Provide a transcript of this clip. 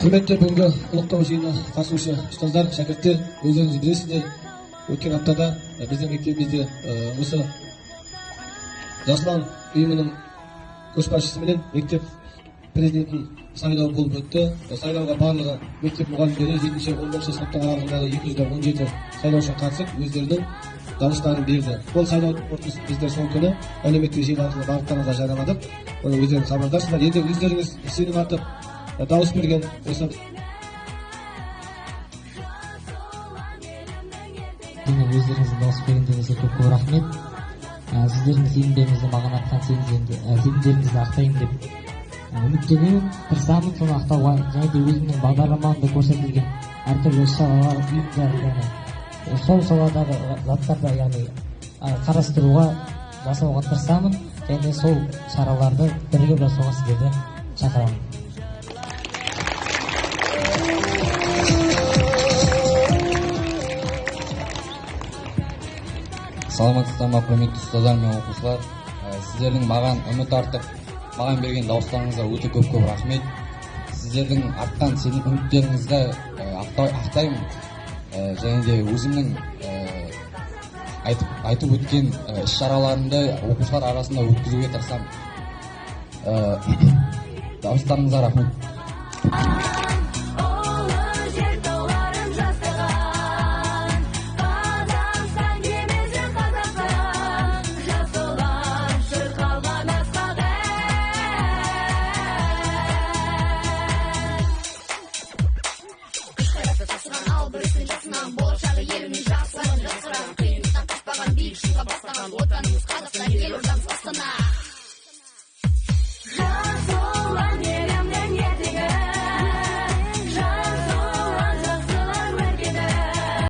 Құрметті бүгінгі ұлықтау жиынына қатысушы ұстаздар, шәкірттер, өздеріңіз білесіздер, өткен аптада біздің мектебімізде осы Жас Ұлан ұйымының көшбасшысы менен мектеп президентін сайлау болып өтті. Сайлауға барлығы мектеп мұғалімдері 7-ші, 11 сыныптың аралығындағы 217 сайлаушы қатысып, өздерінің дауыстарын берді. Бұл сайлау қорытындысын біздер сол күні әлеуметтік желі арқылы барлықтарыңызға жарияладық. Оны өздеріңіз хабардарсыздар. Енді өздеріңіз сенім артып дауыс берген осы Демек, өздеріңіздің дауыс бергендеріңізге көп көп рахмет. Сіздердің сенімдеріңізді, маған артқан сенімдеріңізді ақтаймын деп үміттенемін, тырысамын соны ақтауға. Және де өзімнің бағдарламамда көрсетілген әртүрлі іс шаралар, ұйымдар, яғни сол саладағы заттарды, яғни қарастыруға, жасауға тырысамын және сол шараларды бірігіп жасауға сіздерді шақырамын. Саламатсыздар ма, құрметті ұстаздар мен оқушылар! Сіздердің маған үміт артып, маған берген дауыстарыңызға өте көп көп рахмет. Сіздердің артқан сенім үміттеріңізді ақтаймын. Және де өзімнің айтып өткен іс шараларымды оқушылар арасында өткізуге тырысамын. Дауыстарыңызға рахмет. Ұлы жер тауларын жастаған, Қазақстан демесін Қазақстан, Жас ұлан шырқалған асқақ ән. Күш қайратты тасыған, алып жасынан, болашағы елінің жақсыған, жасқырған, қиындықтан қашпаған, биік шыңға бастаған, отанымыз Қазақстан, елордамыз.